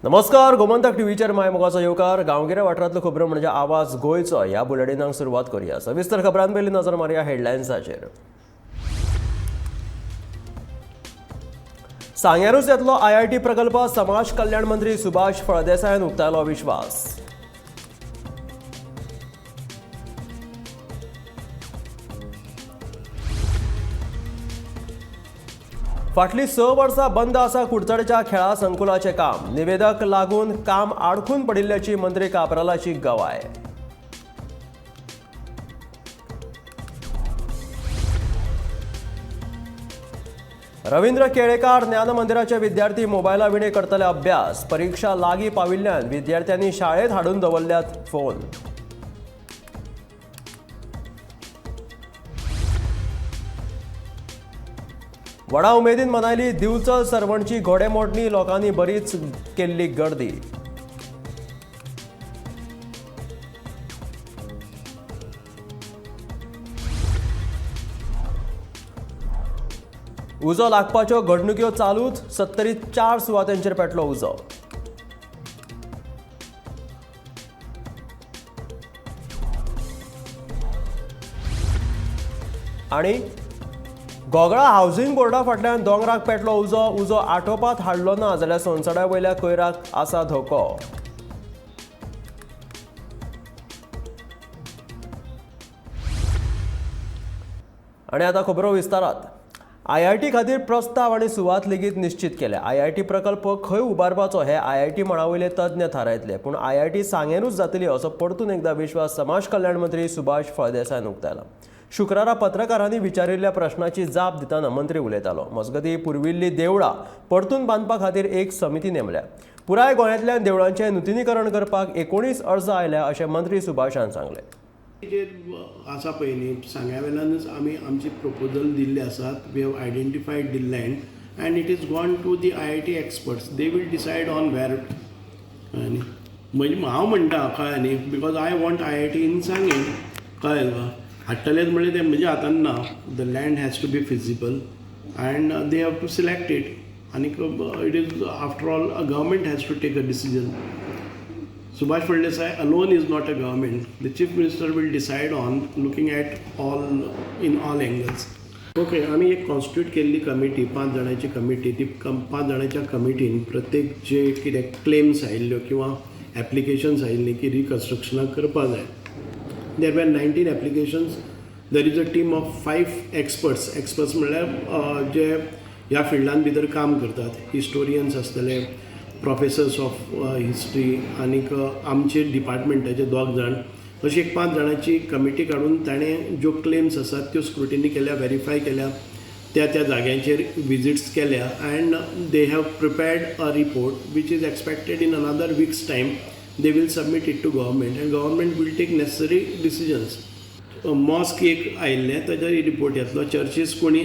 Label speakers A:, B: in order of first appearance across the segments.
A: नमस्कार, गोमंतक टीव्हीचेर my मोगाचो येवकार. गांवगिऱ्या वाठारांतल्यो खबरो म्हणजे आवाज गोंयचो. ह्या बुलेटिनाक सुरवात करूया. सविस्तर खबरां पयलीं नजर मारया हेडलायन्साचेर. सांग्यारूच येतलो आयआयटी प्रकल्प. समाज कल्याण मंत्री सुभाष फळदेसायान उक्तायलो विश्वास. फाटलीं 6 वर्सां बंद आसा कुडचडेच्या खेळा संकुलाचें काम. निवेदक लागून काम आडखून पडिल्ल्याची मंत्री काब्रालाची गवाय. रवींद्र केळेकार ज्ञान मंदिराचे विद्यार्थी मोबायला विणे करतले अभ्यास. परीक्षा लागीं पाविल्ल्यान विद्यार्थ्यांनी शाळेत हाडून दवरल्यात फोन. व्हडा उमेदीन मनयली दिवचल सरवणची घोडेमोडणी. लोकांनी बरीच केल्ली गर्दी. उजो लागपाच्यो घडणुक्यो चालूच. 74 सुवातांचेर पेटलो उजो. आनी गोगळा हावसिंग बोर्डा फाटल्यान दोंगराक पेटलो उजो. उजो आटोवपात हाडलो ना जाल्यार सोनसड्या वयल्या कोयराक आसा धोको. आनी आतां खबरो विस्तारात. आयआयटी खातीर प्रस्ताव आनी सुवात लेगीत निश्चित केल्या. आयआयटी प्रकल्प खंय उबारपाचो हे आयआयटी मळा वयले तज्ञ थारायतले, पूण आयआयटी सांगेरूच जातली असो परतून एकदा विश्वास समाज कल्याण मंत्री सुभाष फळदेसायान उक्तायला. शुक्रारा पत्रकारांनी विचारिल्ल्या प्रश्नाची जाप दितना मंत्री उलयतालो. मजगतीं, पुर्विल्ली देवळां परतून बांदपा खातीर एक समिती नेमल्या. पुराय गोंयांतल्यान देवळांचें नुतनीकरण करपाक 19 अर्ज आयल्या अशें मंत्री सुभाषान सांगलें.
B: जे आसा पळय न्ही, सांग्या वेल्यानच आमी आमची प्रपोजल दिल्ले आसात. We have identified the land and it is gone to the IIT experts. They will decide on where. कळ्ळें न्ही? म्हणजे हांव म्हणटा, कळ्ळें न्ही, because I want IIT in Sanguem. कळ्ळें तुका? हाडटलेच म्हणल्यार तें म्हज्या हातान ना. The land has to be feasible and they have to select it. आनीक it is after all a government has to take a decision. Subhash Phaldesai alone is not a government. The chief minister will decide on looking at all in all angles. Okay, आमी एक constitute केल्ली committee, 5 जाणांची committee. ती 5 जाणांच्या कमिटीन प्रत्येक जे कितें claims आयिल्ल्यो किंवा एप्लिकेशन्स आयिल्लीं की रिकन्स्ट्रक्शनाक करपा जाय, there were 19 applications. There is a team of 5 experts. Experts म्हणल्यार जे ह्या फिल्डान भितर काम करतात, हिस्टोरियन्स आसतले, प्रोफेसर्स ऑफ हिस्ट्री, आनीक आमचे डिपार्टमेंटाचे 2 जाण, अशी एक 5 जाणांची कमिटी काडून ताणें ज्यो क्लेम्स आसात त्यो स्क्रुटिनी केल्या, वेरीफाय केल्या, त्या त्या जाग्यांचेर विजिट्स केल्या and they have prepared a report which is expected in another week's time. They will submit it to government and government will take necessary decisions. Mosque एक आयिल्लें, ताजेर रिपोर्ट येतलो. चर्चीस कोणी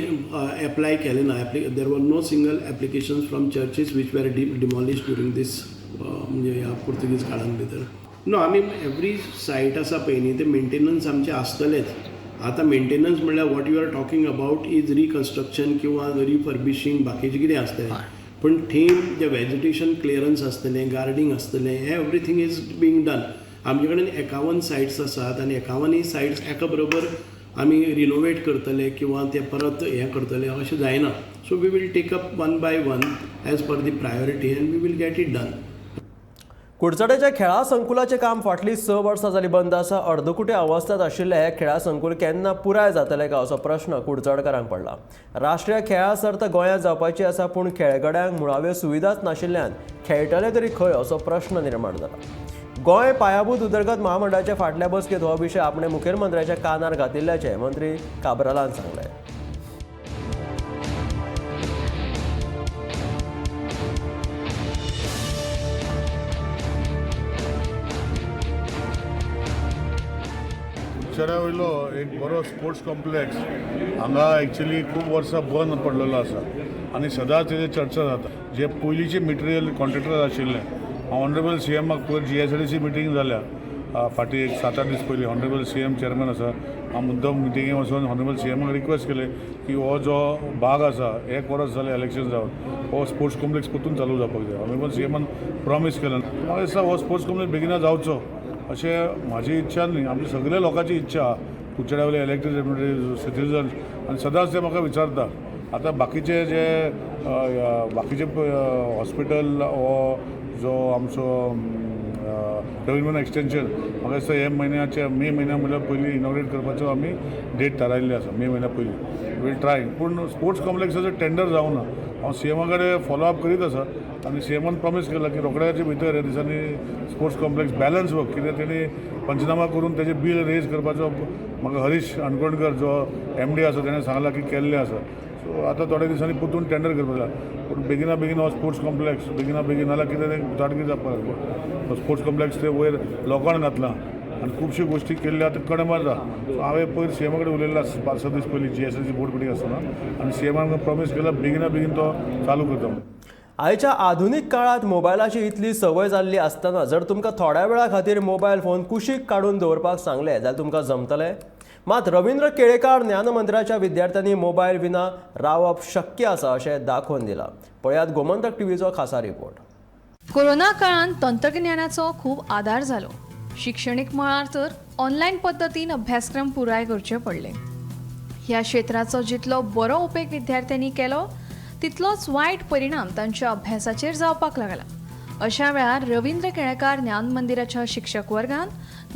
B: एप्लाय केले ना. There were no single applications from churches which were demolish during this, म्हणजे ह्या पुर्तुगीज काळान भितर. नो, आमी एवरी सायट आसा पळय न्ही, ते मेंटेनन्स आमचें आसतलेच. आतां मेंटेनन्स म्हणल्यार what you are talking about is reconstruction किंवा रिफर्बिशींग, बाकीचें कितें आसतलें. पूण थंय जें वेजिटेशन क्लियरन्स आसतलें, गार्डींग आसतलें, हें एवरीथींग is being done. आमचे कडेन 51 सायट्स आसात आनी 51 सायट्स एका बरोबर आमी रिनोवेट करतले किंवा ते परत हें करतले अशें जायना. So we will take up one by one as per the priority and we will get it done.
A: कुडचड्याच्या खेळा संकुलाचें काम फाटलीं 6 वर्सां जालीं बंद आसा. अर्दकुटे अवस्थेंत आशिल्लें हें खेळा संकुल केन्ना पुराय जातलें काय असो प्रश्न कुडचडकारांक पडला. राष्ट्रीय खेळा सर्त गोंयांत जावपाची आसा, पूण खेळगड्यांक मुळाव्यो सुविधाच नाशिल्ल्यान खेळटले तरी खंय असो प्रश्न निर्माण जाला. गोंय पायाभूत उदरगत महामंडळाच्या फाटल्या बसकेंत हो विशय आपणे मुखेलमंत्र्याच्या कानार घातिल्ल्याचें मंत्री काब्रालान सांगलें.
C: कुडचड्या वयलो एक बरो स्पोर्ट्स कॉम्प्लेक्स हांगा एक्चुली खूब वर्सां बंद पडलेलो आसा आनी सदांच तेजेर चर्चा जाता. जे पयलींचे मटेरियल कॉन्ट्रॅक्टर आशिल्ले, ऑनरेबल सीएमाक पयर GSDC meeting जाल्या फाटीं एक 7-8 दीस पयलीं ऑनरेबल सीएम चेअरमॅन आसा, हांव मुद्दम मिटिंगे वचून ऑनरेबल सीएमाक रिक्वेस्ट केलें की हो जो भाग आसा, एक वर्स जालें इलेक्शन जावन, हो स्पोर्ट्स कॉम्प्लेक्स परतून चालू जावपाक जाय. ऑनरेबल सीएमान प्रॉमीस केलें. म्हाका दिसता हो स्पोर्ट्स कॉम्प्लेक्स बेगिना जावचो अशें म्हाजी इच्छा न्ही, आमची सगल्या लोकांची इच्छा आहा. कुडचड्या वयले इलेक्टेड सिटीजन्स आनी सदांच ते म्हाका विचारता. आतां बाकीचे जे बाकीचे हॉस्पिटल हो जो आमचो रवींद्र एक्सटेंशन, म्हाका दिसता हे म्हयन्याच्या मे म्हयन्या म्हणल्यार पयलीं इनॉग्रेट करपाचो आमी डेट थारायल्ली आसा. मे म्हयन्या पयलीं वील ट्राय. पूण स्पोर्ट्स कॉम्प्लेक्साचो टेंडर जावना. हांव सीएमा कडेन फॉलो अप करीत आसा आनी सीएमान प्रॉमीस केला की रोखड्याच्या भितर ह्या दिसांनी स्पोर्ट्स कॉम्प्लेक्स बॅलन्स वर्क कितें तेणी पंचनामा करून तेजें बील रेज करपाचो म्हाका हरीश अणकोणकर जो एमडी आसा तेणें सांगलां की केल्लें आसा. सो आतां थोड्या दिसांनी परतून टेंडर करपाक जाय. पूण बेगिना बेगीन हो स्पोर्ट्स कॉम्प्लेक्स बेगिना बेगीन, नाल्यार कितें तें ताटकी जावपाक. हो स्पोर्ट्स कॉम्प्लेक्स ते वयर लोखण घातलां आनी खुबश्यो गोश्टी केल्ल्यो, आतां कणमार जाता. सो हांवें पयर सीएमा कडेन उलयल्लो 5-6 दीस पयलीं जीएसआयसी बोर्ड मिटींग आसतना आनी सीएमान म्हाका प्रॉमीस केला बेगिना बेगीन तो चालू करता म्हणून.
A: आयच्या आधुनीक काळांत मोबायलाची इतली संवय जाल्ली आसतना जर तुमकां थोड्या वेळा खातीर मोबायल फोन कुशीक काडून दवरपाक सांगलें जाल्यार तुमकां जमतलें? मात रवींद्र केळेकार ज्ञानमंदिराच्या विद्यार्थ्यांनी मोबायल विना रावप शक्य आसा अशें दाखोवन दिलां. पळयात गोमंतक टीव्हीचो खासा रिपोर्ट.
D: कोरोना काळांत तंत्रगिन्यानाचो खूब आदार जालो. शिक्षणीक मळार तर ऑनलायन पद्दतीन अभ्यासक्रम पुराय करचे पडले. ह्या क्षेत्राचो जितलो बरो उपेग विद्यार्थ्यांनी केलो तितलोच वायट परिणाम तांच्या अभ्यासाचेर जावपाक लागला. अशा वेळार रवींद्र केळेकार ज्ञान मंदिराच्या शिक्षक वर्गान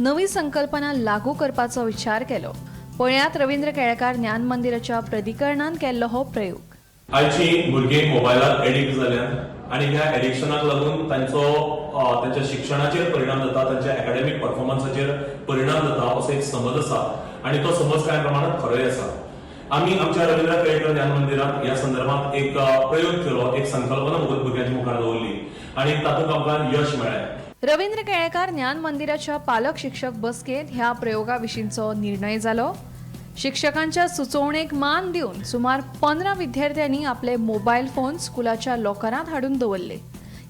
D: नवी संकल्पना लागू करपाचो विचार केलो. पळयात रवींद्र केळेकार ज्ञान मंदिराच्या प्राधिकरणान केल्लो हो प्रयोग.
E: आयची भुरगीं मोबायलाक एडिक्ट जाल्यात आनी ह्या एडिक्शनाक लागून तांचो तांच्या शिक्षणाचेर परिणाम जाता, तांच्या एकाडेमीक परफॉर्मन्साचेर परिणाम जाता असो एक समज आसा आनी तो समज कांय प्रमाणात खरोय आसा. आमी आमच्या रवींद्र केळेकर ज्ञान मंदिरात ह्या संदर्भात एक प्रयोग केलो, एक संकल्पना भुरग्यांच्या मुखार दवरली आनी तातूंत आमकां यश मेळ्ळें.
D: रवींद्र केळेकार ज्ञान मंदिराच्या पालक शिक्षक बसकेंत ह्या प्रयोगा विशींचो निर्णय जालो. शिक्षकांच्या सुचोवणेक मान दिवन सुमार 15 विद्यार्थ्यांनी आपले मोबायल फोन स्कुलाच्या लॉकरांत हाडून दवरले.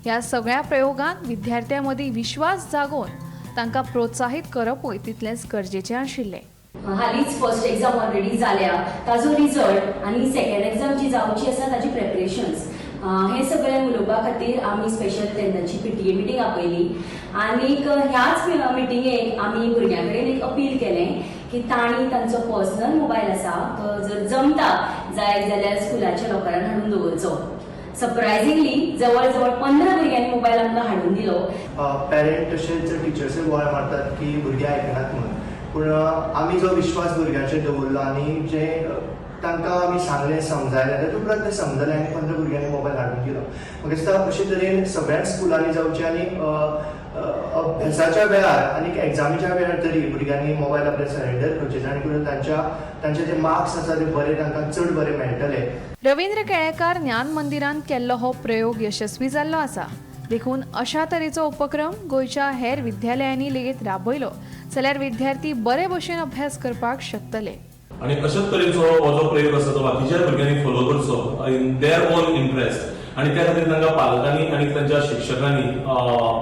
D: ह्या सगळ्या प्रयोगांत विद्यार्थ्यां मदीं विश्वास जागोवन तांकां प्रोत्साहीत करपूय तितलेंच गरजेचें आशिल्लें.
F: हालींच फर्स्ट एग्जाम ऑलरेडी जाल्या ताजो रिजल्ट आनी सेकंड एग्जाम जी जावची आसा ताजी प्रेपरेशन्स, हें सगळें उलोवपा खातीर आमी स्पेशल तेन्नाची पीटीए मिटींग आपयली. आनीक ह्याच मिटिंगेक आमी भुरग्यां कडेन एक अपील केलें की तांणी तांचो पर्सनल मोबायल आसा तो जर जमता जायत जाल्यार स्कुलाच्या लॉकरान हाडून दवरचो. सरप्रायझिंगली जवळ जवळ 15 भुरग्यांनी मोबायल आमकां हाडून दिलो.
G: पेरंट तशेंच टिचर्सूय बोवाळ मारतात की भुरगीं आयकनात म्हणून. पूण आमी जो विश्वास भुरग्यांचेर दवरलो आनी जे तांकां आमी सांगलें, समजायलें, तेजे उपरांत ते समजले आनी 15 भुरग्यांनी मोबायल हाडून दिलो. म्हाका दिसता अशे तरेन सगळ्याच स्कुलांनी जावचें आनी अभ्यासाच्या वेळार आनी एग्जामीच्या वेळार तरी भुरग्यांनी मोबायल आपले सरेंडर करचे, जाणे करून तांचे जे मार्क्स आसा ते बरे तांकां चड बरे मेळटले.
D: रवींद्र केळेकार ज्ञान मंदिरान केल्लो हो प्रयोग यशस्वी जाल्लो आसा. देखून अशा तरेचो उपक्रम गोंयच्या हेर विद्यालयांनी लेगीत राबयलो जाल्यार विद्यार्थी बरे भशेन अभ्यास करपाक शकतले.
E: आनी अशाच तरेचो हो जो प्रयोग आसा तो बाकीच्या भुरग्यांनी फॉलो करचो इन there on interest आनी त्या खातीर तांकां पालकांनी आनी तांच्या शिक्षकांनी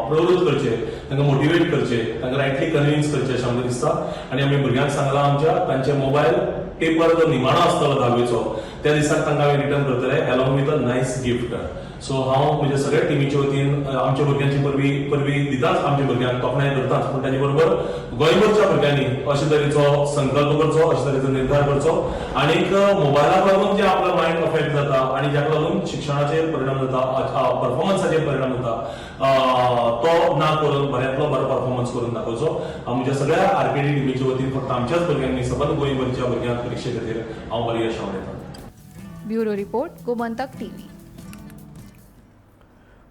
E: प्रवृत्त करचे, तांकां मोटिवेट करचे, तांकां रायटली कन्विन्स करचे अशें आमकां दिसता. आनी आमी भुरग्यांक सांगलां आमच्या, तांचे मोबायल पेपर जो निमाणो आसतलो धावेचो त्या दिसाक तांकां आमी रिटर्न करतले along with a nice gift. So हांव म्हज्या सगळ्या टिमीच्या वतीन आमच्या भुरग्यांची परबी परबी दिताच, आमच्या भुरग्यांक तोखणाय करताच, पूण ताचे बरोबर गोंयभरच्या भुरग्यांनी अशे तरेचो संकल्प करचो, अशे तरेचो निर्धार करचो आनीक मोबायलाक लागून जे आपलो मायंड अफेक्ट जाता आनी जाका लागून शिक्षणाचेर परिणाम जाता, परफॉर्मन्साचेर परिणाम जाता, तो ना करून बऱ्यांतलो बरो परफॉर्मन्स करून दाखोवचो. हांव म्हज्या सगळ्या आरकेडी टिमीच्या वतीन फक्त आमच्याच भुरग्यांनी, सबंद गोंयभरच्या भुरग्यांक परिक्षे खातीर हांव बरी यश आंवडेतां.
D: Bureau report, Gomantak TV.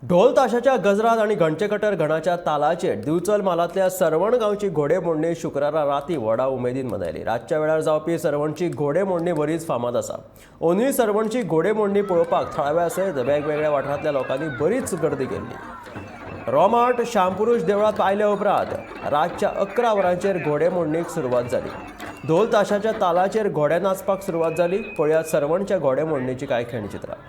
A: ढोल ताशाच्या गजरात आणि घंटेकटर घणाच्या तालाचेर दिवचल म्हालांतल्या सरवण गांवची घोडेमोडणी शुक्रारा राती व्हडा उमेदीन मनयली. रातच्या वेळार जावपी सरवणची घोडेमोडणी बरीच फामाद आसा. अंदूय सरवणची घोडेमोडणी पळोवपाक थळाव्या सयत वेगवेगळ्या वाठारांतल्या लोकांनी बरीच गर्दी केल्ली. रोमाट श्यामपुरुष देवळांत आयल्या उपरांत रातच्या 11 वरांचेर घोडेमोडणीक सुरवात जाली. ढोल ताशाच्या तालाचेर घोडे नाचपाक सुरवात जाली. पळयात सरवणच्या घोडेमोडणीची कांय खणचित्रां.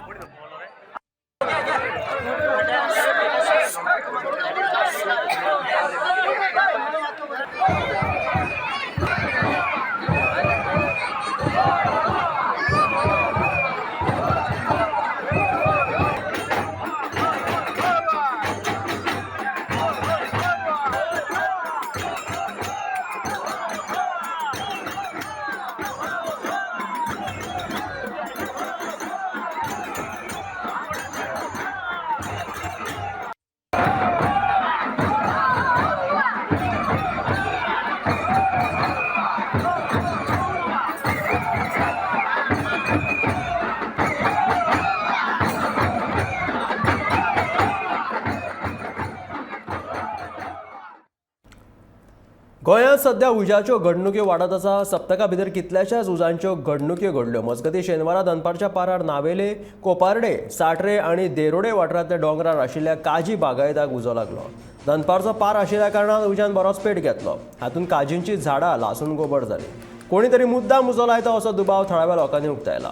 A: गोंयांत सध्या उज्याच्यो घडणुक्यो वाडत आसा. सप्तका भितर कितल्याशाच उजांच्यो घडणुक्यो घडल्यो. मजगतीं शेनवारा दनपारच्या पारार नावेले, कोपार्डे, साट्रे आनी देरोडे वाठारांतल्या दोंगरार आशिल्ल्या काजी बागायताक उजो लागलो. दनपारचो पार आशिल्ल्या कारणान उज्यान बरोच पेट घेतलो. हातूंत काजींची झाडां लासून गोबर जाली. कोणी तरी मुद्दाम उजो लायता असो दुबाव थळाव्या लोकांनी उक्तायला.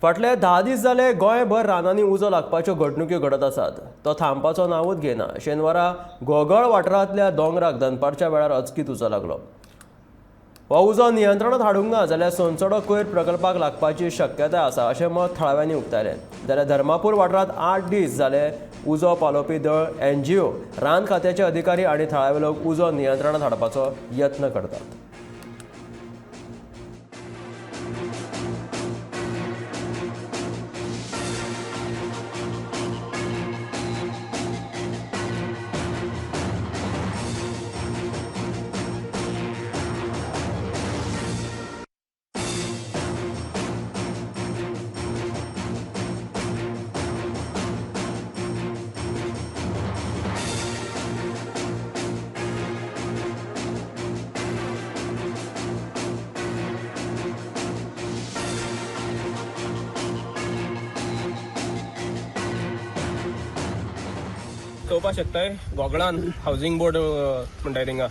A: फाटले 10 दीस जाले गोंयभर रानांनी उजो लागपाच्यो घडणुक्यो घडत आसात. तो थांबपाचो नांवूच घेना. शेनवारा गोगळ वाठारांतल्या दोंगराक दनपारच्या वेळार अचकीत उजो लागलो. हो उजो नियंत्रणांत हाडूंक ना जाल्यार सोनसडो कोयर प्रकल्पाक लागपाची शक्यताय आसा अशें मत थळाव्यांनी उक्तायलें. जाल्यार धर्मापूर वाठारांत 8 दीस जाले उजो पालोवपी दळ, NGO, रान खात्याचे अधिकारी आनी थळावे लोक उजो नियंत्रणांत हाडपाचो यत्न करतात.
H: चोवपा शकताय गोगळान हावजींग बोर्ड म्हणटाय थिंगा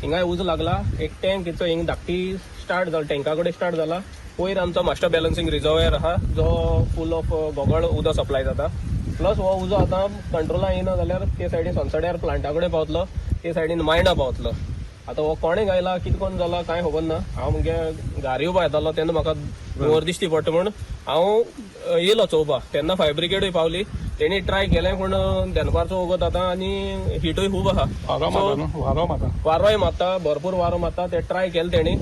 H: हिंगाय उजो लागला. एक टँक हिचो हिंग धाकटी स्टार्ट जाला, टँका कडेन स्टार्ट जाला. वयर आमचो मास्टर बॅलन्सींग रिजर्वर आहा जो फूल ऑफ गोगळ उदक सप्लाय जाता. प्लस हो उजो आतां कंट्रोला येयना जाल्यार ते सायडीन सनसड्यार प्लांटा कडेन पावतलो, ते सायडीन मायणा पावतलो. आतां हो कोणें गायला कितें कोण जाला कांय खबर ना. हांव मुगे घारी उबा येतालो तेन्ना म्हाका धुंवर दिश्टी पडटा म्हूण हांव येयलो चोवपा. तेन्ना फायर ब्रिगेडूय पावली, तेणी ट्राय केलें पूण दनपारचो वगत आतां आनी हिटूय खूब आहा, वारोय मारता, भरपूर वारो मारता. ते ट्राय केले तेणी,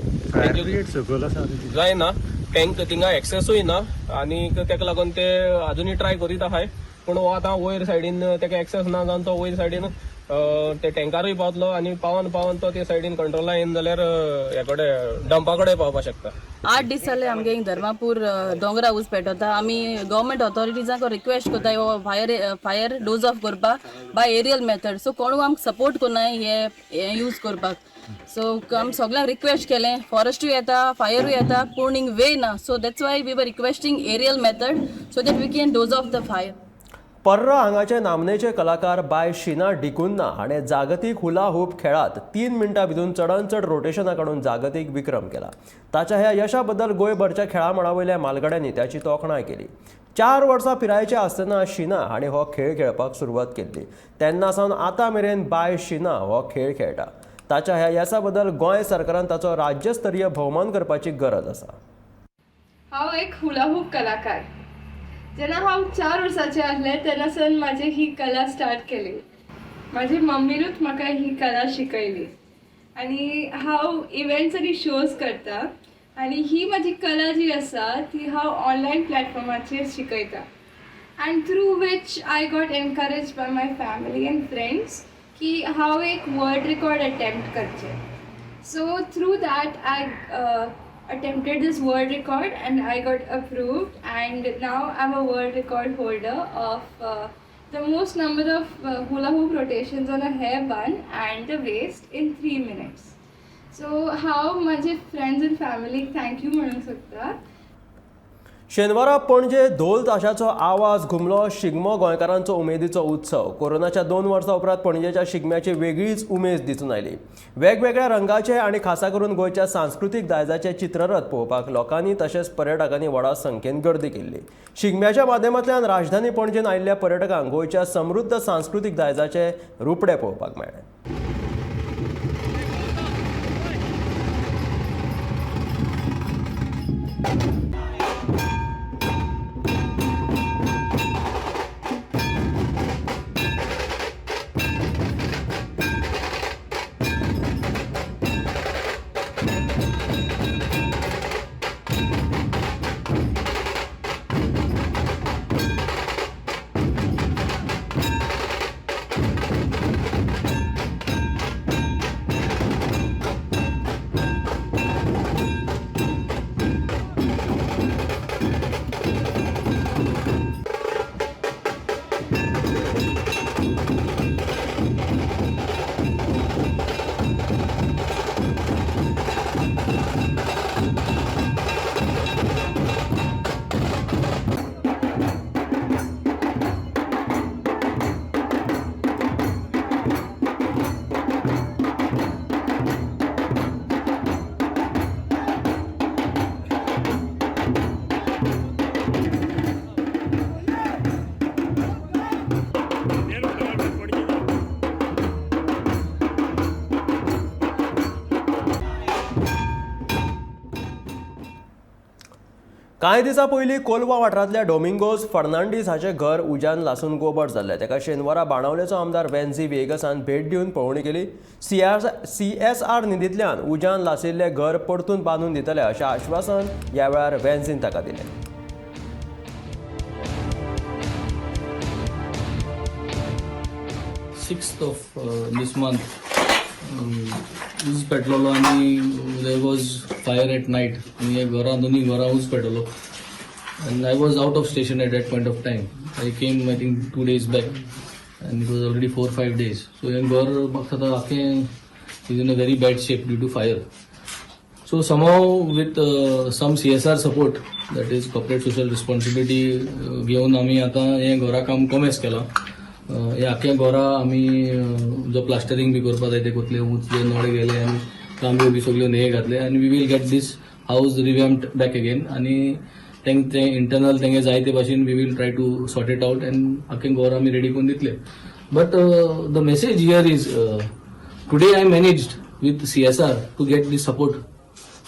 H: जायना. टँक थिंगा एक्सेसूय ना आनी तेका लागून ते अजुनूय ट्राय करीत आहाय. पूण हो आतां वयर सायडीन तेका एक्सेस ना जावन तो वयर सायडीन ते टँकारूय पावतलो आनी पावन पावन तो ते सायडीन कंट्रोला येयना जाल्यार हे कडेन डंपा कडेन पावपाक शकता.
I: 8 दीस जाले आमगे धर्मापूर दोंगरा ऊस पेटवता. आमी गव्हर्मेंट ऑथॉरिटीजांक रिक्वेस्ट करता हो फायर डोज ऑफ करपाक बाय एरियल मेथड. सो कोणू आमकां सपोर्ट करनाय हे यूज करपाक. सो आमी सगळ्यांक रिक्वेस्ट केलें, फॉरेस्टूय येता, फायरूय येता, पूण हिंग वे ना. So that's why we were requesting aerial method so that we can doze off the fire.
A: Parra हांगाचे नामनेचे कलाकार बाय शिना डिकुन्ना हाणें जागतीक हुला हूप खेळांत 3 मिनटां भितर चडांत चड रोटेशनां काडून जागतीक विक्रम केला. ताच्या ह्या यशा बद्दल गोंयभरच्या खेळा मळा वयल्या म्हालगड्यांनी ताची तोखणाय केली. 4 वर्सां पिरायेचे आसतना शिना हाणें हो खेळ खेळपाक सुरवात केल्ली. तेन्ना सावन आतां मेरेन बाय शिना हो खेळ खेळटा. ताच्या ह्या येसा बद्दल गोंय सरकारान ताचो राज्यस्तरीय भोवमान करपाची गरज आसा.
J: हांव एक हुला हूप कलाकार. जेन्ना हांव 4 वर्साचें आसलें तेन्ना सावन म्हाजी ही कला स्टार्ट केली. म्हाजी मम्मीनूच म्हाका ही कला शिकयली आनी हांव इव्हेंट्स आनी शोज करता आनी ही म्हाजी कला जी आसा ती हांव ऑनलायन प्लॅटफॉर्माचेर शिकयता and through which I got encourage by my family and friends की हांव एक वर्ल्ड रिकॉर्ड अटेम्प्ट करचें. So through that I attempted this world record and I got approved, and now I'm a world record holder of the most number of hula hoop rotations on a hair bun and the waist in 3 minutes. So how my friends and family thank you म्हणूंक शकता.
A: शेनवारा पणजे धोल ताशाचो आवाज घुमलो. शिगमो गोंयकारांचो उमेदीचो उत्सव. कोरोनाच्या 2 वर्सां उपरांत पणजेच्या शिगम्याची वेगळीच उमेद दिसून आयली. वेगवेगळ्या रंगाचे आनी खासा करून गोंयच्या सांस्कृतीक दायजाचे चित्ररथ पळोवपाक लोकांनी तशेंच पर्यटकांनी व्हडा संख्येन गर्दी केल्ली. शिगम्याच्या माध्यमांतल्यान राजधानी पणजेन आयिल्ल्या पर्यटकांक गोंयच्या समृद्ध सांस्कृतीक दायजाचे रुपडे पळोवपाक मेळ्ळे. कांय दिसां पयलीं कोलवा वाठारांतल्या डोमिंगोज फर्नांडीस हाचें घर उज्यान लासून गोबर जाल्लें. ताका शेनवारा बाणावलेचो आमदार वेन्झी व्हिएगसान भेट दिवन पळोवणी केली. सीएसआर निधींतल्यान उज्यान लासिल्लें घर परतून बांदून दितले अशें आश्वासन ह्या वेळार वेन्झीन ताका दिलें.
K: 6th of this month, उज पेटलेलो आनी there was fire at night आनी हे घरां दोनूय घरां उज पेटलो and I was out of station at that point of time. I came I think 2 days back and it was already 4-5 days. So हें घर म्हाका आतां आख्खें is in a very bad shape due to fire. So somehow with some CSR support, that is corporate social responsibility घेवन आमी आतां हें घरा काम कोमेस केलां. हे आख्या घरा आमी जो प्लास्टरिंग बी करपाक जाय ते कोतले उंचले नळे गेले आनी कांबयो बी सगल्यो न्हंये घातले आनी we will get this house revamped back again. आनी तें इंटरनल तेंगे जाय ते भाशेन we will try to sort it out and आख्खें घर आमी रेडी करून दितले. But the message here is today I managed with CSR to get this support.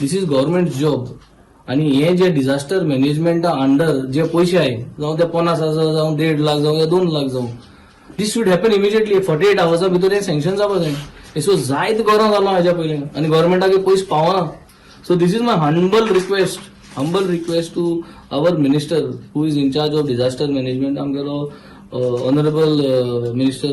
K: This is government job. आनी हे जे डिझास्टर मॅनेजमेंटा अंडर जे पयशे आहे, जावं ते 50,000 जावं 1.5 लाख जावं या 2 लाख जावं, this should happen immediately. 48 आवर्सा भितर हें सँक्शन जावपा जाय. सो जायत गरज जालो हाज्या पयलीं आनी गव्हर्मेंटाक पयशे पावना. So this is my humble request to our minister who is in charge of disaster management, आमगेलो honourable minister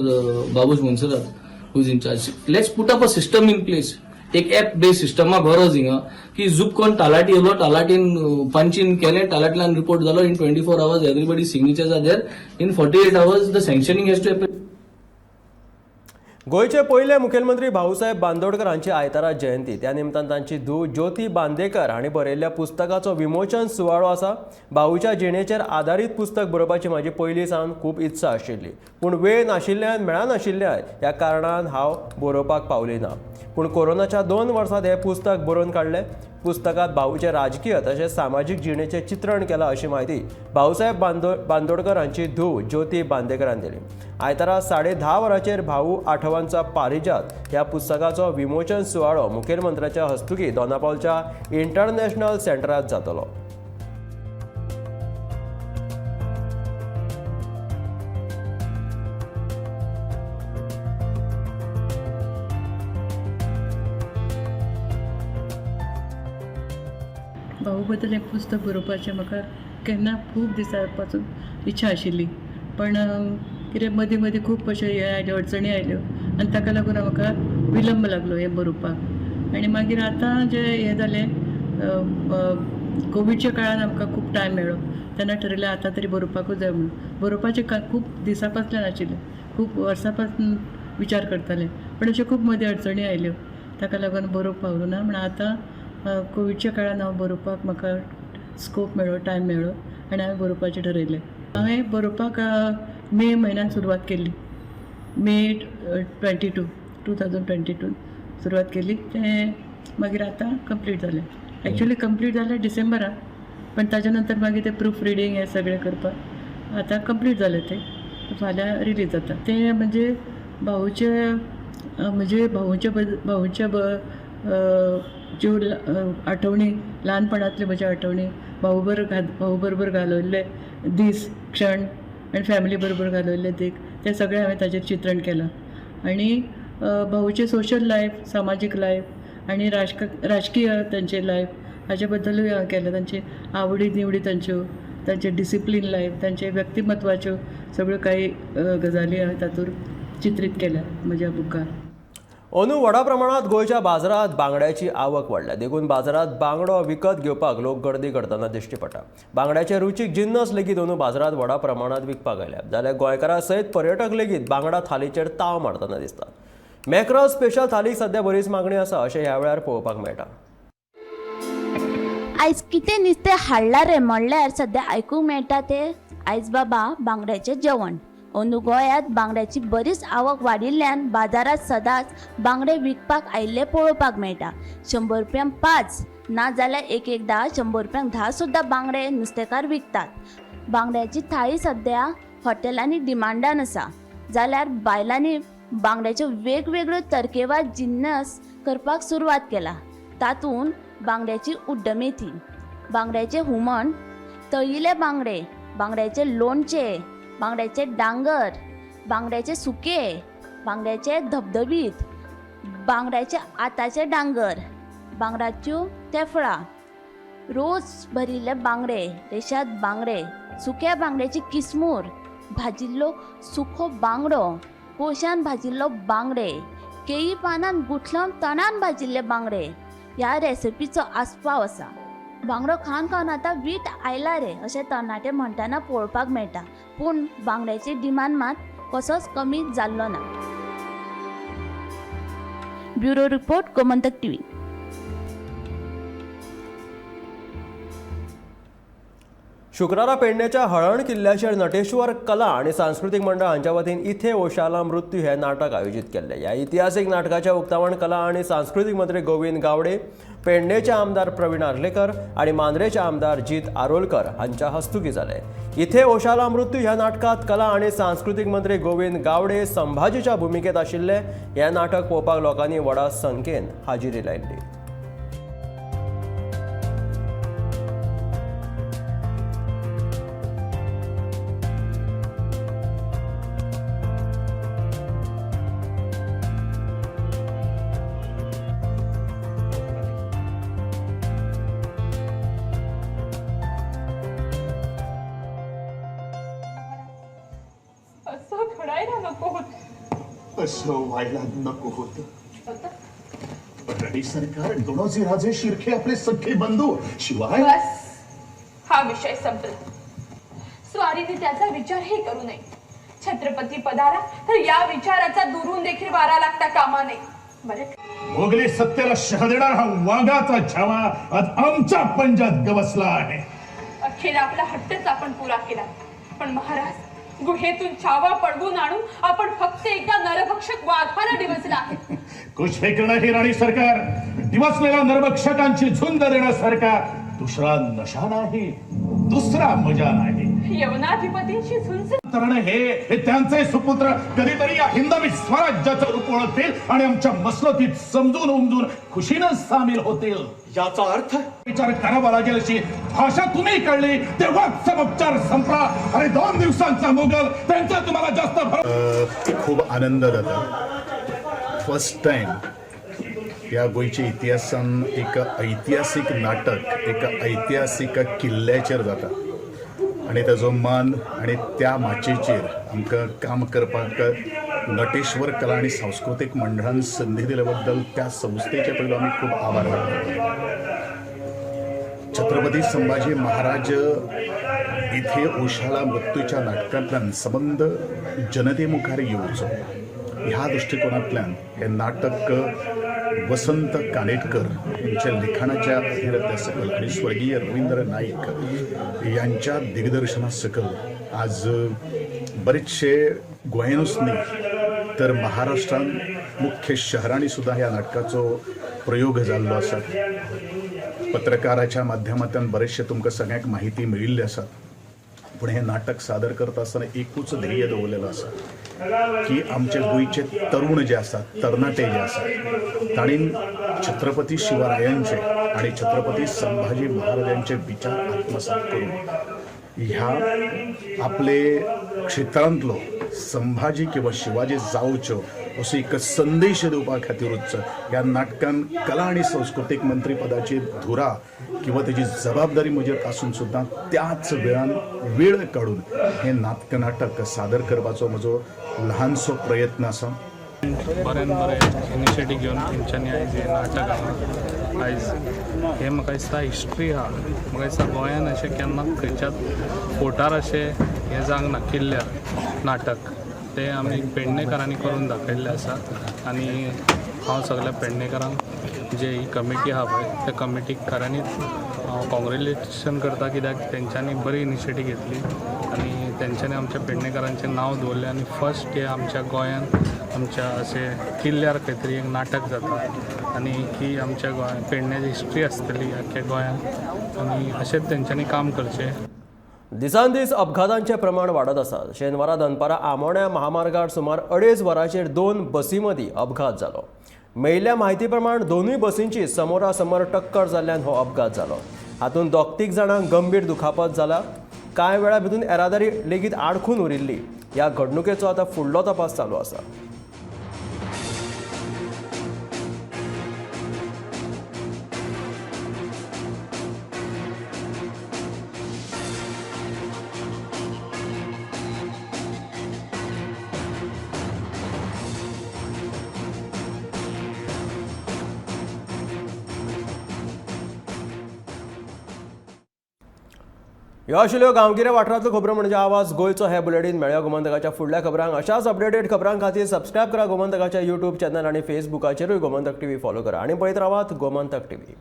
K: Babush Monserrate who is in charge. Let's put up a system in place. एक app based Systema गरज हिंगा की जुप कोण तालाटी येयलो, तालाटीन पंचीन केलें, तालाटील्यान report जालो, in 24 hours everybody signatures are there, in 48 hours the sanctioning has to happen.
A: गोंयचे पयले मुखेलमंत्री भाऊसाहेब बांदोडकर हांची आयतारा जयंती. त्या निमतान तांची धूव ज्योती बांदेकर हांणी बरयल्ल्या पुस्तकाचो विमोचन सुवाळो आसा. भाऊच्या जिणेचेर आदारीत पुस्तक बरोवपाची म्हजी पयलीं सावन खूब इत्सा आशिल्ली, पूण वेळ नाशिल्ल्यान मेळनाशिल्ल्यान ह्या कारणान हांव बरोवपाक पावली ना. पूण कोरोनाच्या 2 वर्सांत हें पुस्तक बरोवन काडलें. पुस्तकांत भाऊचे राजकीय तशेंच सामाजीक जिणेचें चित्रण केलां अशी म्हायती भाऊसाहेब बांदोडकर हांची धूव ज्योती बांदेकरान दिली. आयतारा 10:30 वरांचेर भाऊ आठवांचा पारिजात ह्या पुस्तकाचो विमोचन सुवाळो मुखेलमंत्र्याच्या हस्तुकी दोनापावलच्या इंटरनॅशनल सेंटरांत जातलो.
L: भाऊ बद्दल हें पुस्तक बरोवपाचें म्हाका केन्ना खूब दिसां पासून इच्छा आशिल्ली, पण कितें मदीं मदीं खूब अशें हें आयल्यो, अडचणी आयल्यो आनी ताका लागून म्हाका विलंब लागलो हें बरोवपाक. आनी मागीर आतां जें हें जालें, कोविडच्या काळान आमकां खूब टायम मेळ्ळो, तेन्ना ठरयलें आतां तरी बरोवपाकूच जाय म्हणून. बरोवपाचें खूब दिसां पासल्यान आशिल्लें, खूब वर्सां पासून विचार करतालें, पण अश्यो खूब मदीं अडचणी आयल्यो, ताका लागून बरोवंक पावलो ना. म्हण आतां कोविडच्या काळान हांव बरोवपाक म्हाका स्कोप मेळ्ळो, टायम मेळ्ळो आनी हांवें बरोवपाचें ठरयलें. हांवें बरोवपाक मे म्हयन्यान सुरवात केली, मे 22 2022 सुरवात केली. तें मागीर आतां कंप्लीट जालें. एक्चुअली कंप्लीट जालें डिसेंबरान, पण ताच्या नंतर मागीर तें प्रूफ रिडींग हें सगळें करपाक आतां कंप्लीट जालें, तें फाल्यां रिलीज जाता. तें म्हणजे भाऊचे म्हणजे भाऊच्या भाऊच्या ज्यो आठवणी, ल्हानपणांतल्यो म्हज्यो आठवणी, भाऊ बरोबर घालयल्ले दीस, क्षण आनी फॅमिली बरोबर घालयल्ले दीस, ते सगळे हांवें ताजेर चित्रण केलां. आनी भाऊचें सोशल लायफ, सामाजीक लायफ आनी राजकीय तांचे लायफ हाजे बद्दलूय हांवें केलां. तांची आवडी निवडी, तांच्यो, तांचे डिसिप्लीन लायफ, तांचे व्यक्तिमत्वाच्यो सगळ्यो काही गजाली हांवें तातूंत चित्रीत केल्या म्हज्या बुकार.
A: अंदू व्हडा प्रमाणांत गोंयच्या बाजारांत बांगड्याची आवक वाडल्या, देखून बाजारांत बांगडो विकत घेवपाक लोक गर्दी करतना दिश्टी पडटा. बांगड्याचे रुचीक जिन्नस लेगीत अंदू बाजारांत व्हडा प्रमाणांत विकपाक आयल्या, जाल्यार गोंयकारां सयत पर्यटक लेगीत बांगडा थालीचेर ताव मारतना दिसतात. मॅक्रल स्पेशल थालीक सध्या बरीच मागणी आसा अशें ह्या वेळार पळोवपाक मेळटा.
M: आयज कितें नुस्तें हाडलां रे म्हणल्यार सद्या आयकूंक मेळटा तें आयज बाबा बांगड्याचें जेवण. अंदू गोंयांत बांगड्याची बरीच आवक वाडिल्ल्यान बाजारांत सदांच बांगडे विकपाक आयिल्ले पळोवपाक मेळटा. 100 रुपयांक 5 ना जाल्यार एक एकदां 100 रुपयांक 10 सुद्दां बांगडे नुस्तेकार विकतात. बांगड्याची थाळी सद्या हॉटेलांनी डिमांडान आसा, जाल्यार बायलांनी बांगड्याच्यो वेगवेगळ्यो तरकेवार जिन्नस करपाक सुरवात केला. तातूंत बांगड्याची उड्डमेथी, बांगड्याचें हुमण, तळिल्ले बांगडे, बांगड्याचें लोणचें, बांगड्याचे डांगर, बांगड्याचे सुके, बांगड्याचे धबधबीत, बांगड्याचे आताचे डांगर, बांगड्याच्यो तेफळां, रोज भरिल्ले बांगडे, रेशाद बांगडे, सुक्या बांगड्याची किसमूर, भाजिल्लो सुको बांगडो, कोशान भाजिल्लो बांगडे, केळी पानान गुठलावन तणान भाजिल्ले बांगडे ह्या रेसिपीचो आस्पाव आसा. बांगडो खावन खावन आतां वीट आयला रे अशें तरणाटे म्हणटना पळोवपाक मेळटा, पूण बांगड्याची डिमांड मात कसोच कमी जाल्लो ना. Bureau report, Gomantak TV.
A: शुक्रारा पेडणेच्या हळण किल्ल्याचेर नटेश्वर कला आनी सांस्कृतीक मंडळ हांच्या वतीन इथे ओशाला मृत्यू हे नाटक आयोजीत केल्लें. ह्या इतिहासीक नाटकाचें उक्तावण कला आनी सांस्कृतीक मंत्री गोविंद गावडे, पेडणेचे आमदार प्रवीण आर्लेकर आनी मांद्रेचे आमदार जीत आरोलकर हांच्या हस्तुकीं जालें. इथे ओशाला मृत्यू ह्या नाटकांत कला आनी सांस्कृतीक मंत्री गोविंद गावडे संभाजीच्या भुमिकेंत आशिल्ले. हें नाटक पळोवपाक लोकांनी व्हडा संख्येन हाजेरी लायिल्ली.
N: असं व्हायला नको होतं. सरकार गणोजी राजे शिर्के आपले सख्खे बंधू, शिवाय
J: बस हा विषय संपला. स्वारीने त्याचा विचारही करू नये. छत्रपती पदाला तर या विचाराचा दुरून देखील वारा लागता कामा नये. बरं,
N: मोगली सत्तेला शह देणार हा वाघाचा छावा आज आमच्या पंजात गवसला आहे.
J: अखेर आपला हट्टच आपण पुरा केला. पण महाराज, गुहेतून छावा पडवून आणून आपण फक्त एकदा नरभक्षक वाघाला डिवचला आहे.
N: कुछ फिक्र नाही राणी सरकार, डिवचलेल्या नरभक्षकांची झुंज देण्यासारखा दुसरा नशा नाही, दुसरा मजा नाही.
J: यवनाधिपतींशी झुंज
N: तरण हे त्यांचे सुपुत्र कधीतरी या हिंदवी स्वराज्याचं रूप ओळखतील आणि आमच्या मसलतीत समजून उमजून खुशीनं सामील होतील.
O: याचा अर्थ
N: विचार करावा लागेल अशी भाषा तुम्ही कळली तेव्हा उपचार संपला. अरे 2 दिवसांचा मोगल त्यांचा तुम्हाला जास्त
P: खूप आनंद जाता. फर्स्ट टाइम ह्या गोंयच्या इतिहासान एक ऐतिहासीक नाटक एका ऐतिहासीक किल्ल्याचेर जाता आनी ताजो मान आनी त्या माचयेचेर आमकां काम करपाक नटेश्वर कला आनी सांस्कृतीक मंडळान संदी दिल्या बद्दल त्या संस्थेचे पयलो आमी खूब आभार मानतात. छत्रपती संभाजी महाराज इथे ओशाला मृत्यूच्या नाटकांतल्यान संबंद जनते मुखार येवचो ह्या दृश्टिकोनांतल्यान हें नाटक वसंत कानेटकर यांच्या लिखाणाच्या अधीरत्या सकल आणि स्वर्गीय रवींद्र नाईक यांच्या दिग्दर्शना सकल आज बरेचशे गोंयानूच न्ही तर महाराष्ट्रान मुख्य शहरांनी सुद्दां ह्या नाटकाचो प्रयोग जाल्लो आसा. पत्रकाराच्या माध्यमांतल्यान बरेचशे तुमकां सगळ्यांक माहिती मेळिल्ली आसा. पूण हें नाटक सादर करता आसतना एकूच ध्येय दवरलेलो आसा की आमचे गोंयचे तरुण जे आसात, तरणाटे जे आसात, तांणी छत्रपती शिवरायांचे आनी छत्रपती संभाजी महाराजांचे विचार आत्मसात करून ह्या आपले क्षेत्रांतलो संभाजी किंवा शिवाजी जावच्यो असो एक संदेश दिवपा खातीरूच ह्या नाटकान कला आनी संस्कृतीक मंत्रीपदाची धुरा किंवा तेजी जबाबदारी म्हजेर आसून सुद्दां त्याच वेळान वेळ काडून हें नाटक सादर करपाचो म्हजो ल्हानसो प्रयत्न आसा.
O: बऱ्यान बरें इनिशिएटीव घेवन तेंच्यांनी आयज हें नाटक आहा. आयज हें म्हाका दिसता हिस्ट्री आहा. म्हाका दिसता गोंयान अशें केन्ना खंयच्याच फोर्टार अशें हें जावंक ना किल्ल्यार नाटक तें आमी पेडणेकारांनी करून दाखयल्लें आसा. आनी हांव सगल्या पेडणेकारांक जे ही कमिटी आहा पळय त्या कमिटीक खऱ्यांनीच हांव कॉंग्रेच्युलेशन करता, कित्याक तेंच्यांनी बरी इनिशिएटीव घेतली आनी तेंच्यांनी आमच्या पेडणेकारांचें नांव दवरलें. आनी फर्स्ट हे आमच्या गोंयांत आमच्या अशें किल्ल्यार खंय तरी एक नाटक जाता आनी ही आमच्या गोंया पेडण्याची हिस्ट्री आसतली आख्ख्या गोंयांत आनी अशेंच तेंच्यांनी काम करचें.
A: दिसान दीस अपघातांचें प्रमाण वाडत आसा. शेनवारा दनपारां आमोण्या महामार्गार सुमार 2.5 वरांचेर 2 बसीं मदीं अपघात जालो. मेळिल्ल्या म्हायती प्रमाण दोनूय बसींची समोरासमोर टक्कर जाल्ल्यान हो अपघात जालो. हातूंत 2-3 जाणांक गंभीर दुखापत जाला. कांय वेळा भितून येरादारी लेगीत आडखून उरिल्ली. ह्या घडणुकेचो आतां फुडलो तपास चालू आसा. ह्यो आशिल्ल्यो गांवगिऱ्या वाठारांतल्यो खबरो म्हणजे आवाज गोंयचो. हे बुलेटीन मेळ्या गोमंतकाच्या फुडल्या खबरांक. अशाच अपडेटेड खबरां खातीर सबस्क्रायब करा गोमंतकाच्या यूट्यूब चॅनल आनी फेसबुकाचेरूय गोमंतक टीव्ही फॉलो करा आनी पळयत रावात गोमंतक टीव्ही.